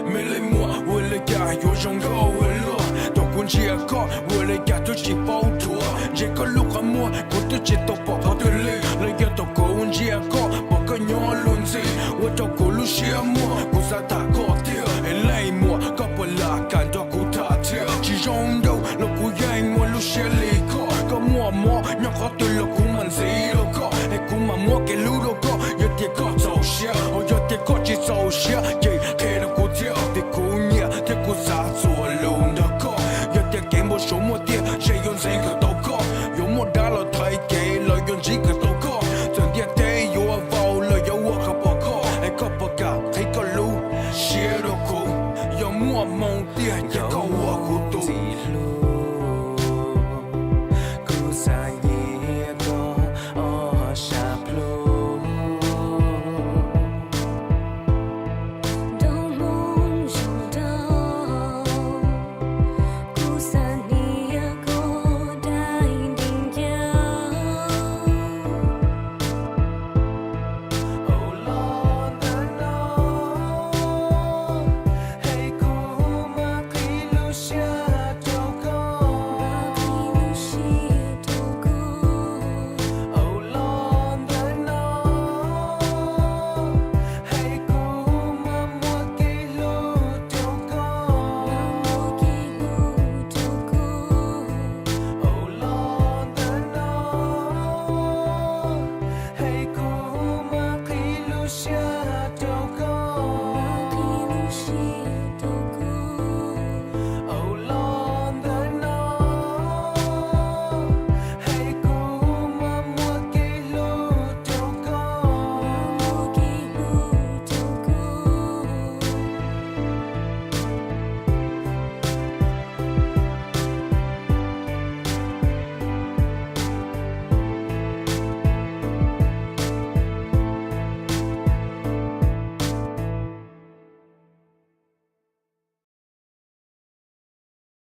Me leej muam, ua li cas yuav zoo nkauj ua luaj? Thaum kuv ntsia koj ua li cas twb tsis paub dhuav. Ntsia koj lub qhov muag kuv twb tsis tau pom qhov twg li. Los yog thaum kuv ntsia koj pom koj nyob luag ntxhi, ua rau kuv lub siab muag, kuv xav tham koj tiag. Es leej muam, koj puas lam kam nrog kuv tham thiab? Tsis zoo nraug los kuv yeej muaj lub siab li koj. Koj muaj mob nyob qhov twg los kuv mam ntxiv rau koj, es kuv mam muab kev hlub rau koj. Yog tias koj txaus siab, ho yog tias koj tsis txaus siab ces